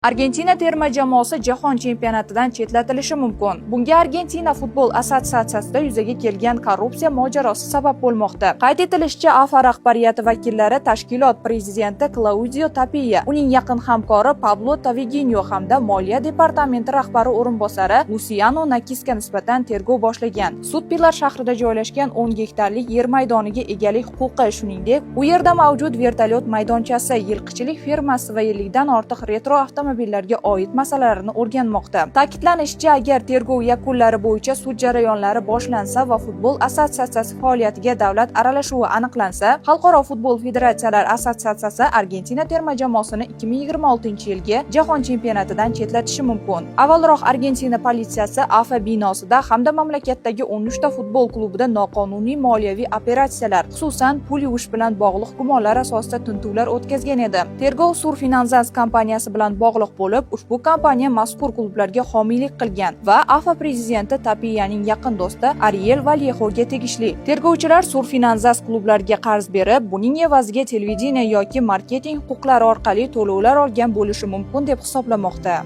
Argentina terma jamoasi jahon chempionatidan chetlatilishi mumkin. Bunga Argentina futbol assotsiatsiyasida yuzaga kelgan korrupsiya mojarosi sabab bo'lmoqda. Qayd etilishicha, AFA rahbariyati vakillari tashkilot prezidenti Klaudio Tapiya, uning yaqin hamkori Pablo Taviginyo hamda moliya departamenti rahbari o'rinbosari Lusiano Nakisga nisbatan tergov boshlagan. Sud Pilar shahrida joylashgan 10 gektarlik yer maydoniga egalik huquqi, shuningdek, u yerda mavjud vertolyot maydonchasi, yilqichilik fermasi va 50 dan ortiq retro avtomobillarga oid masalalarni o'rganmoqda. Ta'kidlanishicha, agar tergov yakunlari bo'yicha sud jarayonlari boshlansa va futbol assotsiatsiyasi faoliyatiga davlat aralashuvi aniqlansa, Xalqaro futbol federatsiyalar assotsiatsiyasi Argentina terma jamoasini 2026-yilgi jahon chempionatidan chetlatishi mumkin. Avvalroq Argentina politsiyasi AFA binosida hamda mamlakatdagi 13 ta futbol klubida noqonuniy moliyaviy operatsiyalar, xususan, pul yuvish bilan bog'liq gumonlar asosida tintuvlar o'tkazgan edi. Tergov Sur Finanzas kompaniyasi bilan bog'liq bo'lib, ushbu kompaniya mazkur klublarga homiylik qilgan va AFA prezidenti Tapiyaning yaqin do'sti Ariel Valyehoga tegishli. Tergovchilar Sur Finanzas klublarga qarz berib, buning evaziga televideniye yoki marketing huquqlari orqali to'lovlar olgan bo'lishi mumkin deb hisoblamoqda.